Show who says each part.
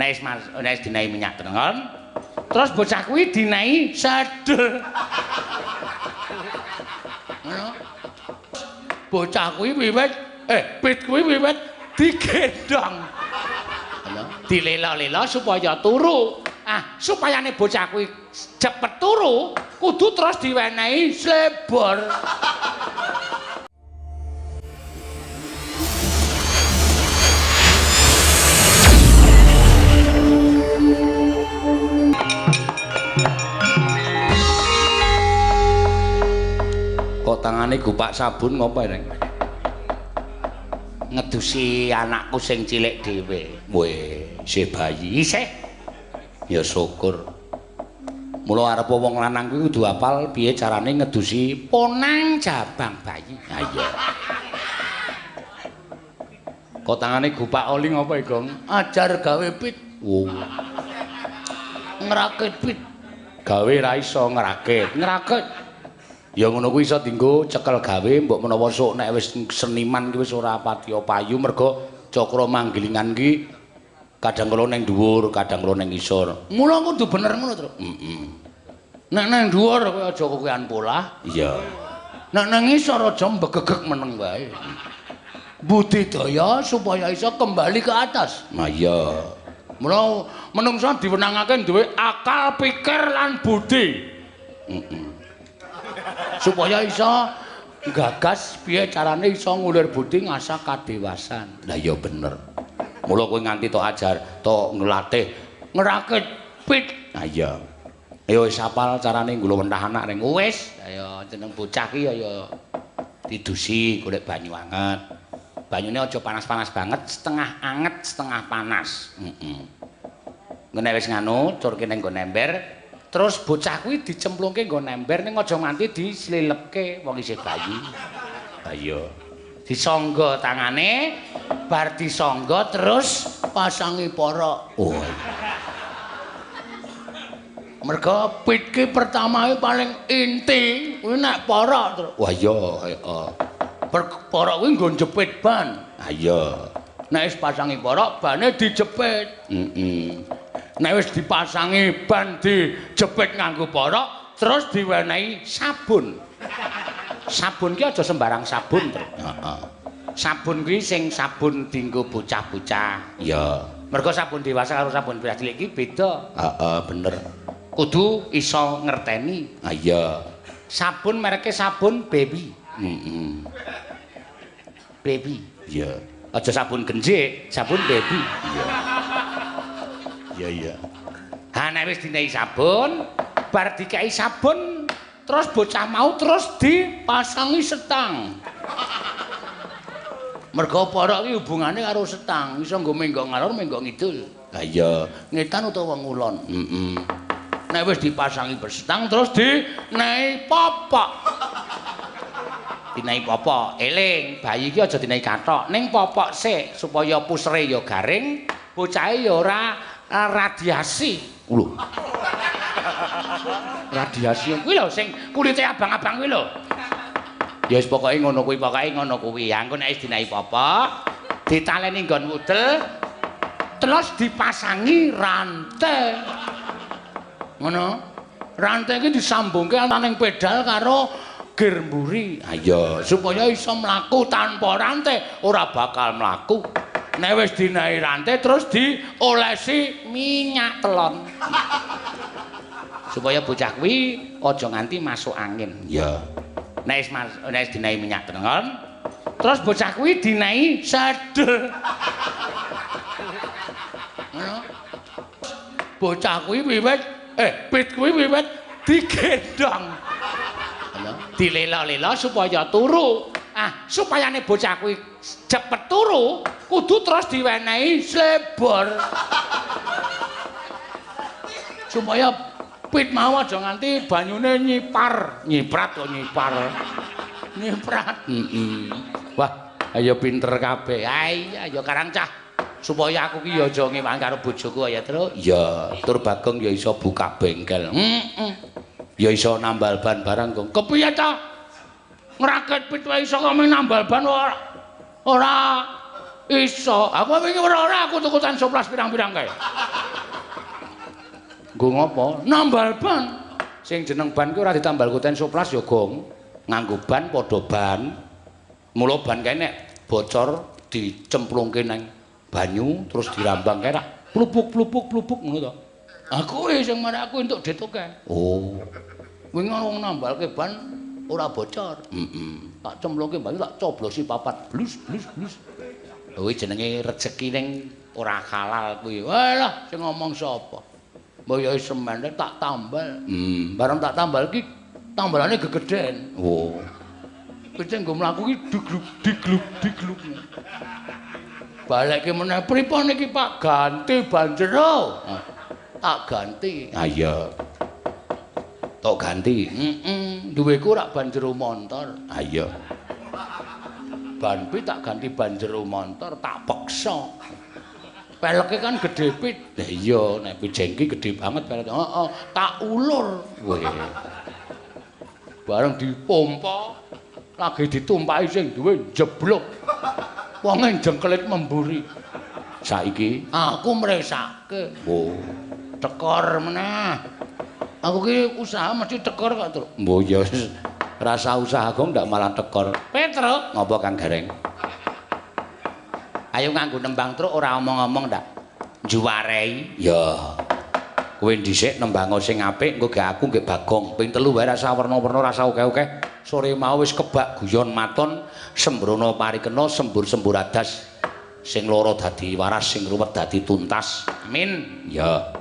Speaker 1: Nek wis dinehi minyak telon, terus bocah kuwi dinehi sedel. Ngono. Bocah kuwi wiwit pit kuwi wiwit digendhong. Ngono. Dilela-lela supaya turu. Ah, supayane bocah kuwi cepet turu, kudu terus diwenehi slebor. Kok tangane gupak sabun ngopo, Reng? Ngedusi anakku sing cilik dhewe. Weh, isih bayi isih. Ya syukur. Mula arep wong lanang kuwi kudu hafal piye carane ngedusi ponang jabang bayi. Ha iya. Kok tangane gupak oli ngopo, Gong? Ajar gawe pit. Oh. Ngrakit pit. Gawe ra iso ngrakit. Ngrakit. Ya ngono kuwi iso dienggo cekel gawe mbok menawa sok nek wis seniman ki wis ora patiya payu mergo cakra manggilingan ki kadang kala ning dhuwur, kadang kala ning ngisor. Mula kudu bener ngono, Tru. Heeh. Nek nang dhuwur kowe aja kokean polah. Iya. Nek nang ngisor aja mbegegeg meneng wae. Budidaya supaya iso kembali ke atas. Nah iya. Mula menungsa diwenangake duwe akal, pikir lan budi. Heeh. Supaya iso gagas piye carane iso ngulir budi ngasah kadewasan. Lah iya bener. Mula kowe nganti tok ajar, tok nglatih ngrakit pit. Ha iya. Ayo wis hafal carane nggulawentah anak ning wis. Ayo jeneng bocah ki ya didusi golek banyu anget. Banyune aja panas-panas banget, setengah anget, setengah panas. Heeh. Nek wis nganu, curke ning nggon ember, terus bocah kuwi dicemplungke nggon ember ning aja nganti dislilepke wong isih bayi. Ha iya. Disangga tangane, bar disangga terus pasangi porok. Oh. Mergo pit ki pertamae paling inti kuwi nek porok terus. Wah iya, heeh. Porok kuwi nggo jepit ban. Ha iya. Nek wis pasangi porok, bane dijepit. Heeh. Nek wis dipasangi ban dijepit nganggo porok, terus diwenehi sabun. Sabun ki aja sembarang sabun, Tru. Heeh. Sabun kuwi sing sabun dienggo bocah-bocah. Iya. Mergo sabun dewasa karo sabun bocah cilik ki beda. Heeh, bener. Kudu iso ngerteni. Ha iya. Sabun mereke sabun baby. Heeh. Baby. Iya. Aja sabun genjik, sabun baby. Iya. Iya iya. Ha nek wis dinehi sabun, bar dikeki sabun terus bocah mau terus dipasangi setang. Mergo porok iki hubungane karo setang, iso nggo menggok ngalor, menggok ngidul. Ha iya, ngetan utawa ngulon. Heeh. Nek wis dipasangi bersetang terus dinehi popok. Dinehi popok, eling, bayi iki aja dinehi kathok, ning popok sik supaya pusere ya garing, bocahe ya ora radiasi. Lho. Radiasi kuwi lho sing kulite abang-abang kuwi lho. Ya wis pokoke ngono kuwi, pokoke ngono kuwi. Engko nek wis dinehi popok, ditaleni nggon wudel, terus dipasangi rantai. Ngono. Rantai iki disambungke antaning pedal karo gear mburi. Ha iya, supaya iso mlaku tanpa rantai ora bakal mlaku. Nek wis dinehi rantai terus diolesi minyak telon. Supaya bocah kuwi aja nganti masuk angin. Iya. Nek wis dinehi minyak telon, terus bocah kuwi dinehi sedel. Ngono. Bocah kuwi wiwit pit kuwi wiwit digendhong. Dilela-lela supaya turu. Ah, supayane bocah kuwi cepet turu, kudu terus diwenehi slebor. Supaya pit mau aja nganti banyune nyipar, nyiprat kok nyipar. Nyiprat. Heeh. Wah, ayo pinter kabeh. Ayo ya karang cah. Supaya aku ki ya aja ngewang karo bojoku ya, Tru. Iya, tur Bagong ya iso buka bengkel. Heeh. Ya iso nambal ban barang, Gong. Kepiye ta? Ngrakit pit wae iso kok nambal ban ora iso. Aku wingi ora aku tuku tan soplas pirang-pirang kae. Nggo ngopo? Nambal ban. Sing jeneng ban ki ora ditambal kuten soplas ya, Gong. Nganggo ban padha ban. Mula ban kae nek bocor dicemplungke nang banyu terus dirambang kae rak plupuk-plupuk-plupuk ngono to. Aku sing marek aku entuk dit akeh. Oh. Wingi ana wong nambalke ban ora bocor. Heeh. Tak cemplungke banyu tak coblosi papat. Blus blus blus. Kuwi jenenge rejeki ning ora halal kuwi. Walah sing ngomong sapa? Mbok ya semene tak tambal. Bareng tak tambal iki tambalane gegeden. Oh. Kuwi nggo mlaku iki digluk digluk digluk. Balekke meneh pripun iki Pak? Ganti ban jero. Tak ganti. Ha iya. Tok ganti. Heeh, duweku rak ban jero montor. Ha iya. Ban pit tak ganti ban jero montor, tak peksa. Peleke kan gedhe pit. Lah iya, nek pijengki gedhe banget peleke. Heeh, tak ulur. Weh. Bareng dipompa, lagi ditumpaki sing duwe jeblok. Wonge jengkelit memburi. Saiki aku mresake. Oh, tekor meneh. Aku ki usaha mesti tekor kok, Truk. Mbok ya rasa usaha kok ndak malah tekor. Petruk, ngopo Kang Gareng? Ayo nganggo nembang Truk ora omong-omong ndak. Juwarei. Ya. Kowe dhisik nembango sing apik engko gak aku nggih Bagong. Ping 3 wae rasa werna-werna rasa akeh-akeh. Sore mau wis kebak guyon maton sembrono parikena sembur-sembur adas. Sing loro dadi waras, sing ruwet dadi tuntas. Amin. Ya.